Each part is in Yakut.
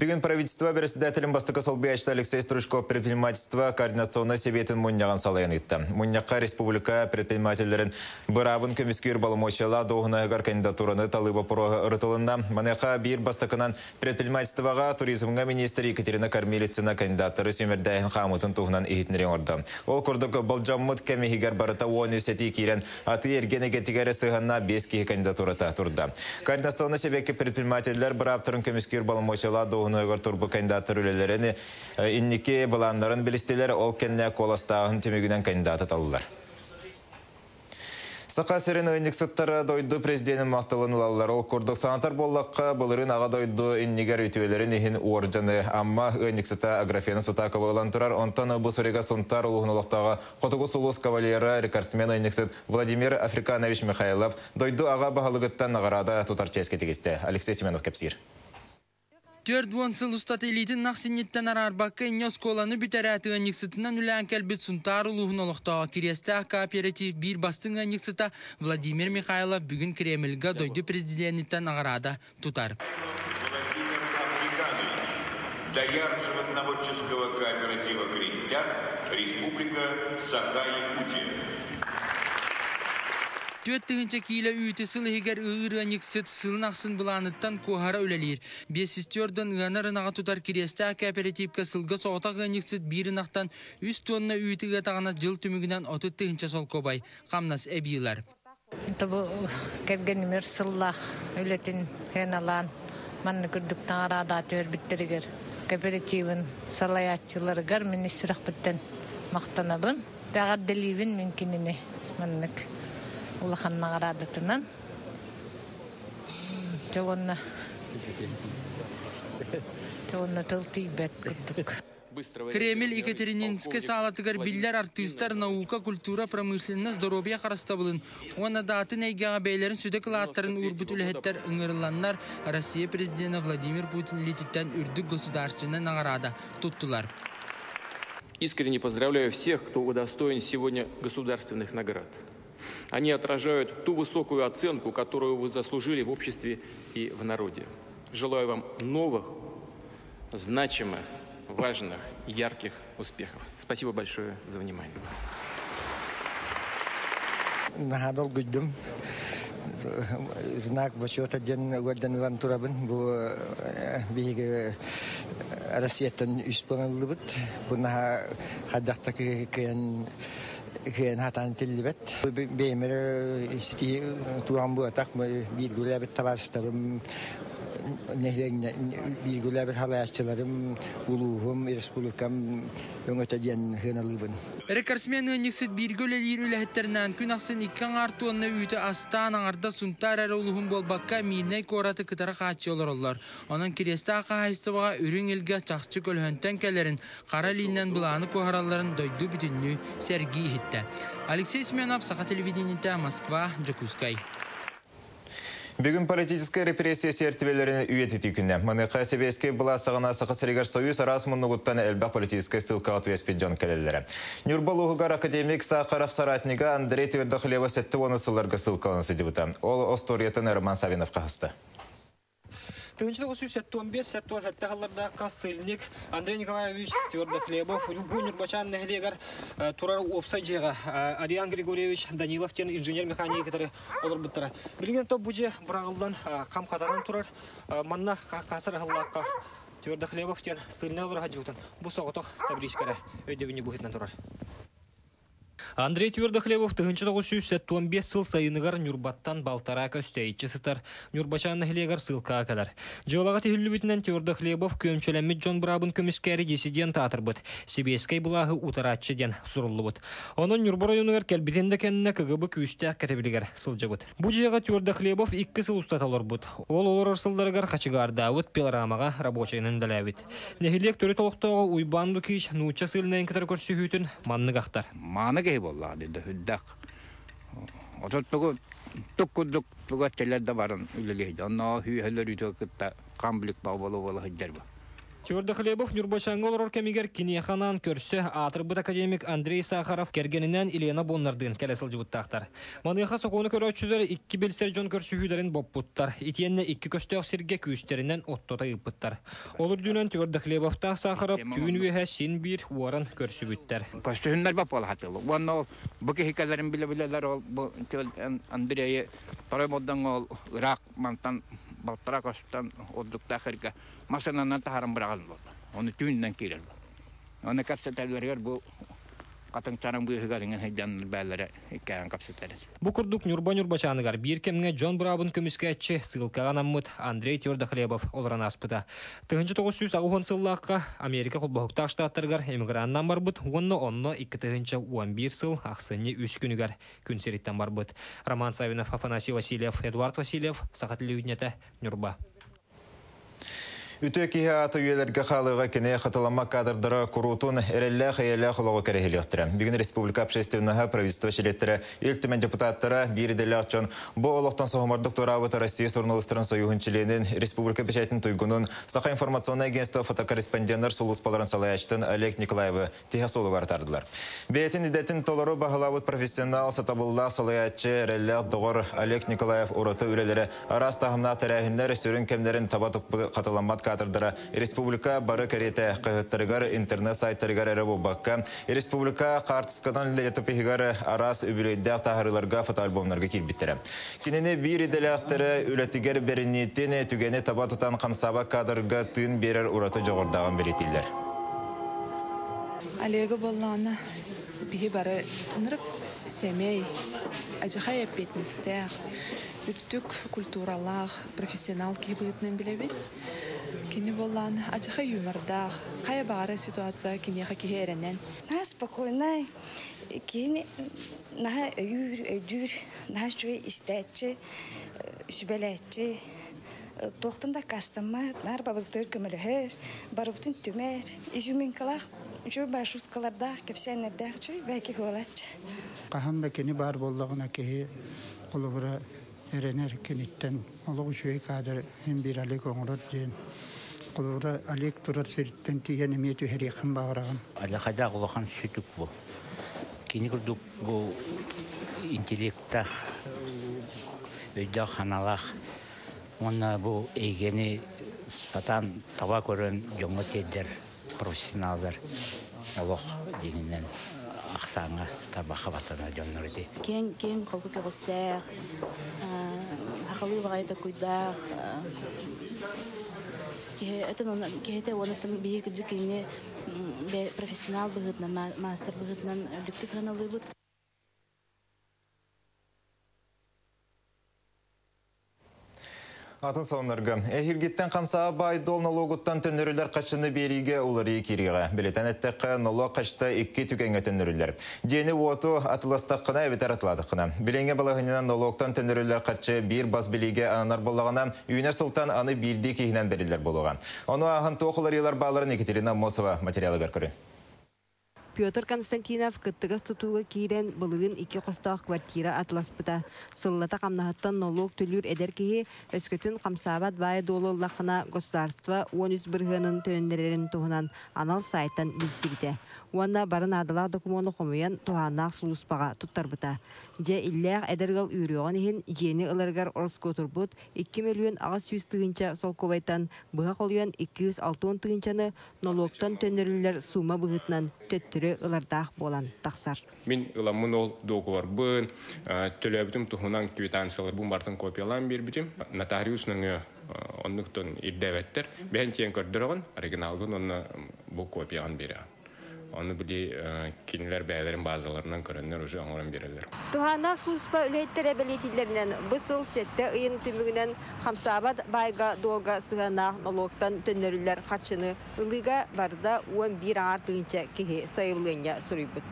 Бүгүн правительство председателин бастакы солбуйааччыта Алексей Стручков предпринимательство координационнай сэбиэтин мунньаҕын салайан ыытта. Мунньахха республика предпринимателлэрин быраабын көмүскүүр боломуочуйалаах дуоһунаһыгар кандидатураны талыы боппуруоһа ырытылынна. Маныаха биир бастакынан предпринимательствоҕа, туризмҥа министр Екатерина Кормилицына кандидаттары сүүмэрдээһин хаамыытын туһунан иһитиннэрии оҥордо. Ол курдук болдьоммут кэм иһигэр барыта 13 этии киирэн Атыы-эргиэн эйгэтигэр сыһыаннаах биэс киһи кандидатурата турда. Координационнай сэбиэккэ предпринимателлэр бырааптарын көмүскүүр боломуочуйалаах дуоһунаһыгар турбут кандидаттар үлэлэрин инники былааннарын билистилэр, ол кэннэ куоластааһын түмүгүнэн кандидаты таллылар. Саха сирин ыанньыксыттара дойду президенин махталын ылаллар. Ол курдук санатар буоллахха, былырыын аҕа дойду иннигэр үтүөлэрин иһин уордьаны Амма ыанньыксыта Аграфена Сутакова ылан турар. Онтон бу сырыыга Сунтаар улууһун олохтооҕо Хотугу сулус кавалера, рекордсмен-ыанньыксыт Владимир Африканович Михайлов дойду аҕа баһылыгыттан наҕараада тутар чиэскэ тигистэ. Алексей Семенов кэпсиир. 40 сыл устата илиитин нах синньиттэн араарбакка инньэ оскуоланы бүтэрээт ыанньыксытынан үлээн кэлбит Сунтаар улууһун олохтооҕо Кириэстээх кооператив биир бастыҥ ыанньыксыта Владимир Михайлов бүгүн Кремльга дойду президениттэн наҕараада тутар. Владимир Африканович, дояр животноводческого кооператива «Крестьян», Республика Саха-Якутия. 4000 киилэ үүтү сыл иһигэр ыыр ыанньыксыт сылын ахсын былааныттан куоһара үлэлиир. Биэс ыанар ынаҕы тутар Кириэстээх кооперативка сылга соҕотох ыанньыксыт биир ынахтан 3 тонна үүтү ыатаҕына дьыл түмүгүнэн 30 000 солкуобай хамнас эбиилэр. Бу кэргэним өр сыллаах үлэтин сыаналаан манна курдук наҕараада түһэрбиттэригэр кооперативын салайааччыларыгар мин сүрэхпиттэн махтанабын. Эҕэрдэлиибин мин кинини маннык улахан наҕараадатынан. Дьэ уонна тыл тиийбэт курдук. Кремль Екатерининскай саалатыгар биллэр артыыстар наука, культура, промышленность, здоровье харыстабылын уонна да атын эйгэҕэ бэйэлэрин сүдү кылааттарын уурбут үлэһиттэр ыҥырылланнар Россия президенэ Владимир Путин илиититтэн үрдүк государственнай наҕараада туттулар. Искренне поздравляю всех, кто удостоен сегодня государственных наград. Они отражают ту высокую оценку, которую вы заслужили в обществе и в народе. Желаю вам новых, значимых, важных, ярких успехов. Спасибо большое за внимание. Наһаа долгуйдум. Знак почета диэн уордьан ылан турабын. Бу биһиги Россияттан үс буолан Бу наһаа хайдахта кыайан кыайан хатаан тиллибэт. Бэйэмэр туган буотах биир гүлээбит табаарыстарым биир гүлээбит халаяччыларым улууһум республикам өҥөтө диэн сыаналыыбын. Рекордсмен ыанньыксыт бииргэ үлэлиир үлэһиттеринэн күн ахсын икки аҥаар туонна үүтү астаан аҥарда Сунтаар эрэ улууһун буолбакка Миирнэй куораты кытары хааччы олороллор. Онон Кириэстээх хаһаайыстыбаҕа үрүҥ илгэ чахчы көлөһөнтөн кэлэрин, хара илиинэн былааны куоһаралларын дойду бүтүннүү сэргии иһиттэ. Алексей Семенов, Саха телевидениетэ, Москва, Дьокуускай. Бүгүн политическай репрессия сиэртибэлэрин үйэтитии күнэ. Маныаха сэбиэскэй былаас саҕана Саха сиригэр Союз араас муннугуттан элбэх политическай ссылкаҕа түбэспит дьон кэлэллэрэ. Ньурба улууһугар академик Сахаров соратнига Андрей Твердохлебов 70 сылларга ссылкалана сылдьыбыта. Ол остуоруйатын Роман Савинов хаһыста. 1975-77 сыллардаахха ссыльник Андрей Николаевич Твердохлебов бу Ньурбачаан нэһилиэгэр турар уопсай дьиэҕэ Ариан Григорьевич Данилов диэн инженер-механик кытары олорбуттара. Билигин то бу дьиэ быраҕыллан хам хатанан турар. Манна хасар аһыллаахха Твердохлебов диэн ссыльнай олоро сылдьыбытын бу соҕотох табличкара өйдөбүнньүк быһыытынан турар. Андрей Твердохлебов 1975 сыл сайыныгар Ньурбаттан балтараа көстө сытар Ньурбачаан нэһилиэгэр ссылкаҕа кэлэр. Дьыалаҕа тиһиллибитинэн Твердохлебов күөмчүлэммит дьон быраабын көмүскээри диссидент аатырбыт, Сэбиэскэй былааһы утарааччы диэн суруллубут. Онон Ньурба оройуонугар кэлбитин да кэннэ КГБ күүстээх кэтэбилигэр сылдьыбыт. Бу дьиэҕэ Твердохлебов 2 сыл устата олорбут. Ол олорор сылларыгар хачыгаардаабыт, пилорамаҕа рабочайынан үлэлээбит. Нэһилиэк төрүт олохтооҕо Уйбаан Лукич нуучча ссыльнайын кытары көрсүһүүтүн маннык ахтар. Мааны киһи буоллаҕа дии үрдэх. Отут тугу тук курдук туга телер да баран үлэлиһди. Онно хүйһөлөр үтө кытта камблик буола буола сылдьар бу. Твердохлебов Нюрбачаҥҥа олорор кэмигэр киниэхэ анаан көрсө аатырбыт академик Андрей Сахаров кэргэнинээн Елена Боннардыын кэлэ сылдьыбыттаахтар. Маныаха сокуону көрөөччүлэр икки билсэр дьон көрсүһүүлэрин боппуттар, итиэннэ икки көстөөх сиргэ күүстэринэн оттото ыыппыттар. Ол үрдүнэн Твердохлебовтаах Сахаров түүн үөһэ син биир уоран көрсүбүттэр. Көстүһүннэр боппуолаһатылы. Уонна ол бу киһи кэлэрин билэ-билэлэр ол бу Андрейы Торой Молдоҥҥо ол ыраах мантан балтара көстөн ордуктаах сиргэ масынанан таһааран быраҕан буолла. Ону түүнүнэн киирэр. Ону кэпсэтэллэригэр бу хатыҥчарын быыһыгар иҥэн сылдьан бээлэрэ иккиэн кэпсэтэр. Бу курдук Ньурба Ньурбачааныгар биир кэмҥэ дьон быраабын көмүскээччи сыылкаҕа анаммыт Андрей Твердохлебов олорон ааспыта. 1980 сыллаахха Америка Холбоһуктаах Штаттарыгар эмиграннаан барбыт уонна онно 2011 сыл ахсынньы үс күнүгэр күн сириттэн барбыт. Роман Савинов, Афанасий Васильев, Эдуард Васильев, Саха телевидениетэ, Ньурба. Үтүө киһи аата үйэлэргэ хаалыыга кини хатыламмат кадрдара куруутун эрэллээх эйэлээх олоҕу кэрэһилиэхтэрэ. Бүгүн республика общественноһа, правительство чилиэттэрэ, Ил Түмэн депутаттара, биир идэлээх дьон бу олохтон соһумардык туораабыт Россия суруналыыстарын союһун чилиэнин, республика печатин туйгунун, Саха информационнай агентство фотокорреспонденнар сулууспаларын салайааччытын Олег Николаевы тиһэх суолугар тардылар. Бэйэтин идэтин толору баһылаабыт профессионал, сатабыллаах салайааччы, эрэллээх доҕор Олег Николаев ураты үлэлэрэ араас таһымнаах тэрээһиннэр сүрүн кэмнэрин таба туппут хатыламмат кадрдара республика бары кэриэтэ хаһыаттарыгар, интернет сайтарыгар эрэ буолбакка, республика хаартысканан летопиһыгар араас үбүлүөйдээх таһаарыыларга фотоальбомнарга киирбиттэрэ. Кинини биир идэлээхтэрэ үлэтигэр бэриниитин түгэни таба тутан хамсаабат кадрга тыын биэрэр ураты дьоҕурдааҕын бэлиэтииллэр. Олега буоллаҕына биһи бары ынырык сэмэй, адьахай эппиэтинэстээх, үрдүк культуралаах профессионал киһи быһыытынан билэбит. Кини буоллаҕына адьахай юмордаах, хайа баҕарар ситуация киниэхэ киһи эрэнэн. Наһаа спокойнай, киһини наһаа өйүүр, өйдүүр, наһаа үчүгэй истээччи, сүбэлээччи, туохтан да аккаастаммат, наар бабылытыгар көмөлөһөр, барыбытын түмэр, изюминкалаах, үчүгэй маршруткалардаах, кэпсээннэрдээх үчүгэй бэйки буолааччы. Хаһан да кини баар буоллаҕына киһи холобура эрэнэр киниттэн олох үчүгэй каадыр һин биир Олег оҥорор диэн. Холобура Олег турар сириттэн тиийэн эмиэ түһэриэххин баҕараҕын. Аллахайдаах улахан сүтүк бу. Кини курдук бу интеллектаах, өйдөөх ханалаах уонна бу эйгэни сатаан таба көрөн дьоҥҥо тиэрдэр профессионаллар олох дьиҥинэн ахсааҥҥа тарбахха баттанар дьоннор ити. Киэҥ киэҥ холку көҕүстээх, сахалыы баҕайы толкуйдаах киһи киһитэ уонна биһиги кырдьык кинини профессионал быһыытынан, маастар быһыытынан үрдүктүк сыаналыыбыт. Атын сонуннарга эһиилгиттэн хамсаа баай-дуол нолуогуттан төннөрүлэр хаччыны биэриигэ уларыйыы киириэҕэ. Билэтэн эттэххэ, нолуок хачта икки түгэҥҥэ төннөрүллэр. Дьиэни-уоту атыластаххына эбэтэр атылаатаххына. Билиҥҥи балаһыанньанан нолуоктан төннөрүллэр харчы биир бас билиигэ ананар буоллаҕына, үүнэр сылтан аны биирдии киһинэн бэриллэр буолуоҕа. Ону ааһан туох уларыйыылар баалларын Екатерина Аммосова материалыгар көрүн. Петр Константинов кыттыгас тутууга киирэн, былырыын икки хостоох квартира атыласпыта. Сыллата хамнаһыттан нолуок төлүүр эдэр киһи өскөтүн хамсаабат баайы-дуолу ыллаххына государство 13 бырыһыанын төнүннэрэрин туһунан анал сайтан билсибитэ. Уонна бары наадалаах докумуону хомуйан туһааннаах сулууспаҕа туттарбыта. Дьэ, иллээх эдэр ыал үөрүөҕүн иһин дьиэни ыларыгар ороскуотурбут 2 800 тыһыынча солкуобайтан быһа холуйан 260 тыһыынчаны нолуоктан төннөрүллэр суума быһыытынан төттөрү ылардаах буолан тахсар. Мин ыламмын ол дуогубарбын, төлөөбүтүм туһунан квитанцияларбын барытын копиялаан биэрбитим. Нотариус нөҥүө оннуктан ирдээбэттэр. Бэйэн тиийэн көрдөрөҕүн, оригиналгын уонна бу копияҕын биэрэҕин. Ону били кинилэр бэйэлэрин базаларынан көрөннөр уже оҥорон биэрэллэр. Туһааннаах сулууспа үлэһиттэрэ бэлиэтииллэринэн, бу сыл сэттэ ыйын түмүгүнэн хамсаабат баайга-дуолга сыһыаннаах нолуоктан төннөрүллэр харчыны ылыыга барда 11 аҥаар тыһыынча киһи сайабылыанньа суруйбут.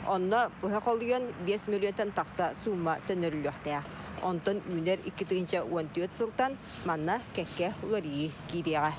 Онно быһа холуйан 5 мөлүйүөнтэн тахса суумма төннөрүллүөхтээх. Онтон үүнэр 2014 сылтан манна кэккэ уларыйыы киириэҕэ.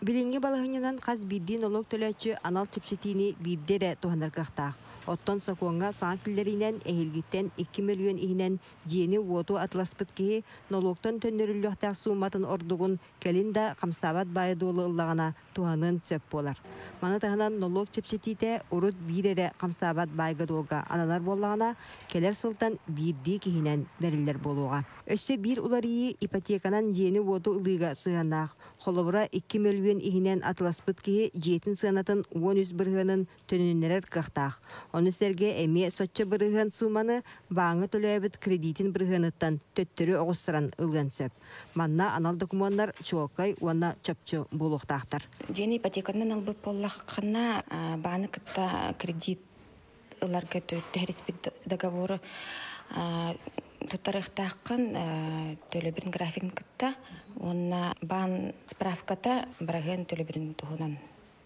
Билиҥҥи балаһыанньанан хас биирдии нолуок төлөөччү анал чэпчэтиини биирдэ эрэ туһанар кыахтаах. Оттон сокуоҥҥа саҥа киллэриинэн эһиилгиттэн 2 мөлүйүөн иһинэн дьиэни-уоту атыласпыт киһи нолуоктан төннөрүллүөхтээх сууматын ордугун кэлин да хамсаабат баайы-дуолу ыллаҕына туһаныан сөп буолар. Маны таһынан нолуок чэпчэтиитэ урут биир эрэ хамсаабат баайга-дуолга ананар буоллаҕына, кэлэр сылтан биирдии киһинэн бэриллэр буолуоҕа. Өссө биир уларыйыы ипотеканан дьиэни-уоту ылыыга сыһыаннаах. Холобура, 2 мөлүйүөн иһинэн атыласпыт киһи дьиэтин сыанатын 13 бырыһыанын төнүннэрэр кыахтаах. Ону сэргэ эмиэ соччо бырыһыан сууманы бааҥҥа төлөөбүт кредитин бырыһыаныттан төттөрү оҕустаран ылыан сөп. Манна анал докумуоннар чуолкай уонна чопчу буолуохтаахтар. Дьиэни ипотеканан ылбыт буоллаххына, бааны кытта кредит ыларга түһэриспит договору туттарыахтааххын төлөбүрүн графигын кытта уонна баан справката быраһыан төлөбүрүн туһунан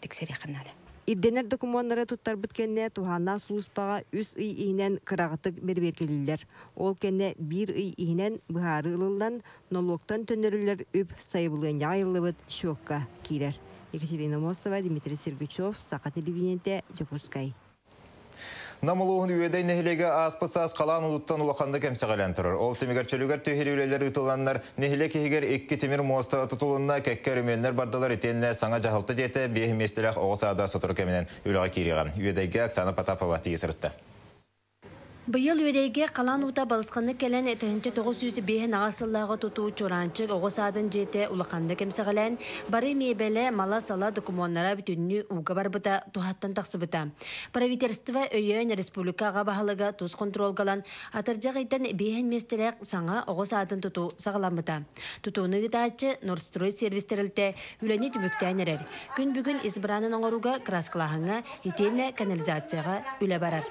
тиксэриэххэ наада. Ирдэнэр докумуоннары туттарбыт кэннэ туһааннаах сулууспаҕа үс ый иһинэн кыраҕытык бэрэбиэркэлииллэр. Ол кэннэ биир ый иһинэн быһаарыы ылыллан, нолуоктан төннөрүллэр үп сайабылыанньаҕа ыйыллыбыт счекка киирэр. Екатерина Мосова, Дмитрий Сергучев, Саха телевидениетэ, Дьокуускай. Нам улууһун Үөдэй нэһилиэгэ ааспыт саас халаан ууттан улаханнык эмсэҕэлээн турар. Ол түмүгэр чөлүгэр түһэр үлэлэр ыытылланнар, нэһилиэк иһигэр икки тимир муоста тутулунна, кэккэ өрөмүөннэр бардылар итиэннэ саҥа дьаһалта диэтэ биэс миэстэлээх оҕо саада сотору кэминэн үлэҕэ киириэҕэ. Үөдэйгэ Оксана Потапова тиийэ сырытта. Быйыл Үөдэйгэ халаан уута балысханнык кэлэн, 1958 сыллааҕы тутуу Чураанчык оҕо саадын дьиэтэ улаханнык эмсэҕэлээн, бары миэбэлэ, мала-сала, докумуоннара бүтүннүү ууга барбыта, туһаттан тахсыбыта. Правительство өйөөн республика аҕа баһылыга тус хонтуруолга ылан, атырдьах ыйтан биэһин миэстэлээх саҥа оҕо саадын тутуу саҕаламмыта. Тутууну ыытааччы Норстрой сервис тэрилтэ үлэни түмүктээн эрэр. Күн бүгүн избранын оҥорууга краскалааһыҥҥа итиэннэ канализацияҕа үлэ барар.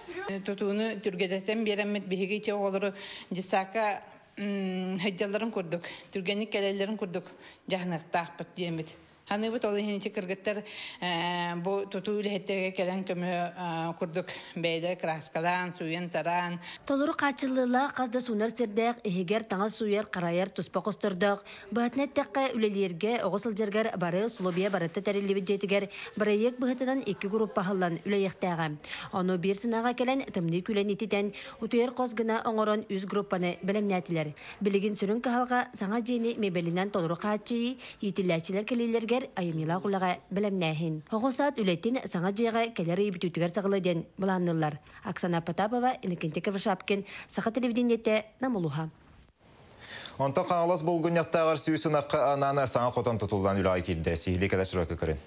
Тутууну түргэтэтэн биэрэммит биһиги ити оҕолору детсадка сылдьалларын курдук, түргэнник кэлэллэрин курдук дьаһаныахтаахпыт диэммит. Саныыбыт ол иһин ити кыргыттар бу тутуу үлэһиттэргэ кэлэн көмө курдук бэйэлэрэ кырааскалаан, сууйан-тараан. Толору хааччыллыылаах хас да суунар сирдээх, иһигэр таҥас сууйар, харайар туспа хостордоох, быһатын эттэххэ, үлэлииргэ, оҕо сылдьарыгар бары усулуобуйа барыта тэриллибит дьиэтигэр бырайыак быһыытынан икки группа аһыллан үлэлиэхтээҕэ. Ону биир санааҕа кэлэн, тымныы күлэн ититэн, утуйар хос гына оҥорон үс группаны бэлэмнээтилэр. Билигин сүрүн кыһалҕа саҥа дьиэни мебелинэн толору хааччыйыы, иитиллээччилэр кэлиилэригэр айымньылаах үлэҕэ бэлэмнээһин. Оҕо саад үлэтин саҥа дьиэҕэ кэлэр ый бүтүүтүгэр саҕалыа диэн былаанныыллар. Оксана Потапова, Иннокентий Кривошапкин, Саха телевидениетэ, Нам улууһа. Онтон Хаҥалас булгунньахтааҕар сүүс ынахха анаан саҥа хотон тутуллан үлэҕэ киирдэ. Сиһилии кэлэ сырыакка көрүн.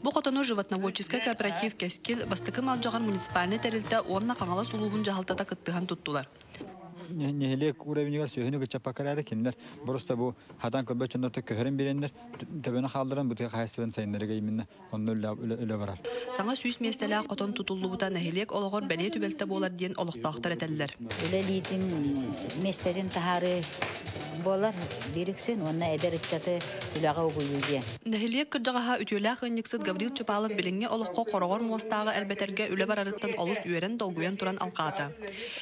Бу хотону животноводческай кооператив «Кэскил», Бастакы Малдьаҕар муниципальнай тэрилтэ уонна Хаҥалас улууһун дьаһалтата кыттыһан туттулар. Нэһилиэк уровеньыгар сүөһүнү кыччаппакка эрээри кинилэр просто бу хатан көрбөт дьоннортон көһөрөн биэрэннэр төбөнү хаалларан бу тыа хаһаайыстыбатын сайыннарыга именно онно үлэ барар. Саҥа 100 миэстэлээх хотон тутуллубута нэһилиэк олоҕор бэлиэ түбэлтэ буолар диэн олохтоохтор этэллэр. Үлэ илиитин миэстэтин таһаарыы буолар биир үксүн уонна эдэр ыччаты үлэҕэ угуйуу диэн. Нэһилиэк кырдьаҕаһа үтүөлээх ыанньыксыт Гаврил Чапалов билиҥҥи олоххо хороҕор муостааҕы элбэтэргэ үлэ барарыттан олус үөрэн-долгуйан туран алҕаата.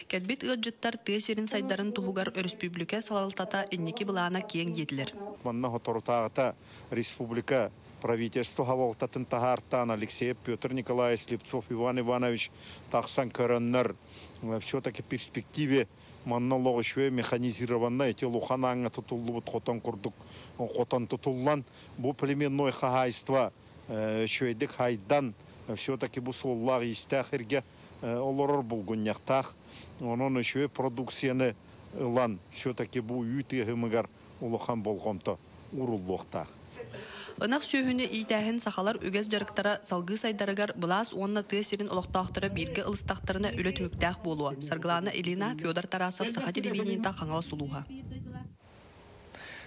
Кэлбит ыалдьыттар тыа сирин сайдарын туһугар өрөспүүбүлүкэ салалтата инники былаана киэҥ диэтилэр. Манна соторутааҕыта республика правительство салалтатын таһаартаан Алексеев Петр Николаевич, Слепцов Иван Иванович тахсан көрөннөр все-таки перспективе манна олох үчүгэй механизированнай эти улахан ааҥҥа тутуллубут хотон курдук хотон тутуллан бу племенной хаһаайыстыба үчүгэйдик хайдан все-таки бу суоллаах иистээх иргэ олорор булгунньахтаах онон үчүгэй продукцияны ылан все-таки бу үүт ыаһымыгар улахан болҕомто ууруллуохтаах. Ынах сүөһүнү иитээһин сахалар үгэс дьарыктара салгыы сайдарыгар былаас уонна тыа сирин олохтоохторо бииргэ ылыстахтарына үлэ түмүктээх буолуо. Саргылана Ильина, Федор Тарасов, Саха телевидениета, Хаҥалас улууһа.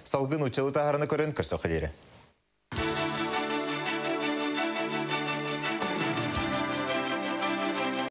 Салгын уччалы таһараны көрөн көрсө.